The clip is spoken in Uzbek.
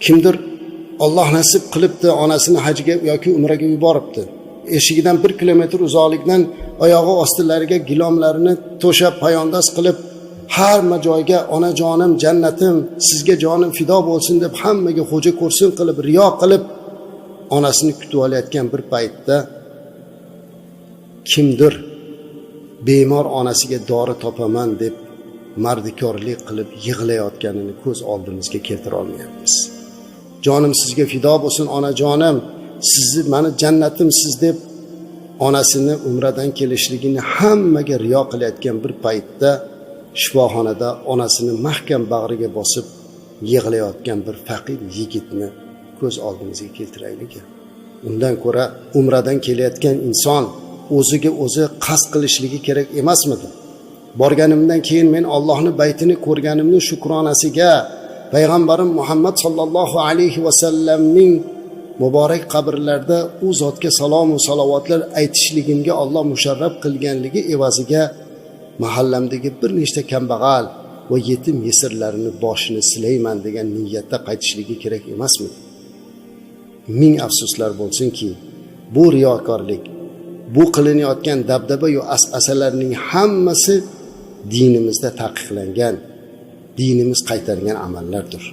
Kimdir Alloh nasib qilibdi, onasini hajga yoki umraga yuboribdi. Eshigidan 1 kilometr uzoqlikdan oyog'i ostilariga gilomlarini to'shab payondoz qilib hamma joyga onajonim, jannatim, sizga jonim fido bo'lsin deb hammaga xo'ja ko'rsin qilib, riyo qilib onasini kutib olayotgan bir paytda kimdir bemor onasiga dori topaman deb mardikorlik qilib yig'layotganini ko'z oldimizga keltira olmayapmiz. Jonim sizga fido bo'lsin onajonim, sizni mani jannatim siz deb onasini umradan kelishligini hammaga riyo qilayotgan bir paytda shifoxonada onasini mahkam bag'riga bosib yig'layotgan bir faqir yigitni ko'z oldimizga keltiraylik. Undan ko'ra umradan kelayotgan inson o'ziga o'zi qasd qilishligi kerak emasmidi? Borganimdan keyin men Allohning baytini ko'rganimning shukronasiga payg'ambarim Muhammad sallallohu alayhi va sallamning muborak qabrlarida u zotga salom va salovatlar aytishligimga Alloh musharraf qilganligi evaziga mahallamdagi bir nechta kambag'al va yetim yesirlarni boshini silayman degan niyatda qaytishligi kerak emasmi? Ming afsuslar bo'lsinki, bu riyokorlik, bu qilinayotgan dabdaba yo asalarning hammasi dinimizda taqiqlangan, dinimiz qaytargan amallardir.